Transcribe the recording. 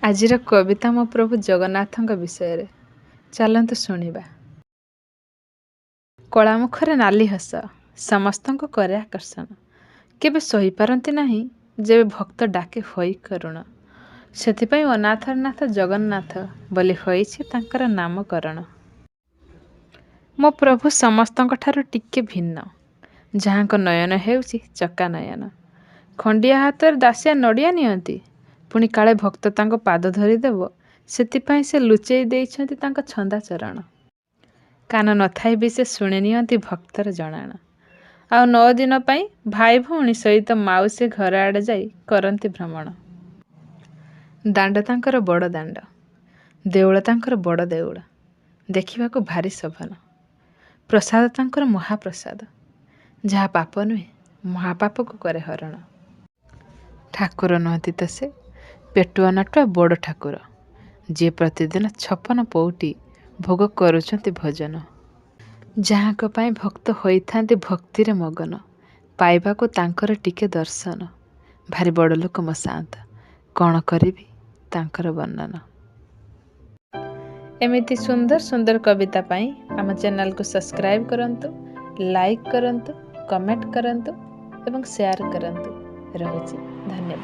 ଆଜିର କବିତା ମୋ ପ୍ରଭୁ ଜଗନ୍ନାଥଙ୍କ ବିଷୟରେ। ଚାଲନ୍ତୁ ଶୁଣିବା। କଳାମୁଖରେ ନାଲି ହସ ସମସ୍ତଙ୍କୁ କରେ ଆକର୍ଷଣ। କେବେ ସହିପାରନ୍ତି ନାହିଁ ଯେବେ ଭକ୍ତ ଡାକେ ହୋଇ କରୁଣ। ସେଥିପାଇଁ ଅନାଥର ନାଥ ଜଗନ୍ନାଥ ବୋଲି ହୋଇଛି ତାଙ୍କର ନାମକରଣ। ମୋ ପ୍ରଭୁ ସମସ୍ତଙ୍କ ଠାରୁ ଟିକେ ଭିନ୍ନ, ଯାହାଙ୍କ ନୟନ ହେଉଛି ଚକା ନୟନ। ଖଣ୍ଡିଆ ହାତରେ ଦାସିଆ ନଡ଼ିଆ ନିଅନ୍ତି, ପୁଣି କାଳେ ଭକ୍ତ ତାଙ୍କ ପାଦ ଧରିଦେବ, ସେଥିପାଇଁ ସେ ଲୁଚେଇ ଦେଇଛନ୍ତି ତାଙ୍କ ଛନ୍ଦା ଚରଣ। କାନ ନଥାଇ ବି ସେ ଶୁଣି ନିଅନ୍ତି ଭକ୍ତର ଜଣାଣ। ଆଉ 9 ଦିନ ପାଇଁ ଭାଇ ଭଉଣୀ ସହିତ ମାଉସୀ ଘର ଆଡ଼େ ଯାଇ କରନ୍ତି ଭ୍ରମଣ। ଦାଣ୍ଡ ତାଙ୍କର ବଡ଼ ଦାଣ୍ଡ, ଦେଉଳ ତାଙ୍କର ବଡ଼ ଦେଉଳ, ଦେଖିବାକୁ ଭାରି ଶୋଭନ। ପ୍ରସାଦ ତାଙ୍କର ମହାପ୍ରସାଦ, ଯାହା ପାପ ନୁହେଁ ମହାପାପକୁ କରେ ହରଣ। ଠାକୁର ନୁହନ୍ତି ତ ସେ ପେଟୁଆ ନାଟୁଆ ବଡ଼ ଠାକୁର, ଯିଏ ପ୍ରତିଦିନ 56 ପଉଟି ଭୋଗ କରୁଛନ୍ତି ଭୋଜନ। ଯାହାଙ୍କ ପାଇଁ ଭକ୍ତ ହୋଇଥାନ୍ତି ଭକ୍ତିରେ ମଗନ, ପାଇବାକୁ ତାଙ୍କର ଟିକେ ଦର୍ଶନ। ଭାରି ବଡ଼ ଲୋକ ମୋ ସାଆନ୍ତ, କ'ଣ କରିବି ତାଙ୍କର ବର୍ଣ୍ଣନ। ଏମିତି ସୁନ୍ଦର ସୁନ୍ଦର କବିତା ପାଇଁ ଆମ ଚ୍ୟାନେଲକୁ ସବସ୍କ୍ରାଇବ୍ କରନ୍ତୁ, ଲାଇକ୍ କରନ୍ତୁ, କମେଣ୍ଟ କରନ୍ତୁ ଏବଂ ସେୟାର କରନ୍ତୁ। ରହୁଛି, ଧନ୍ୟବାଦ।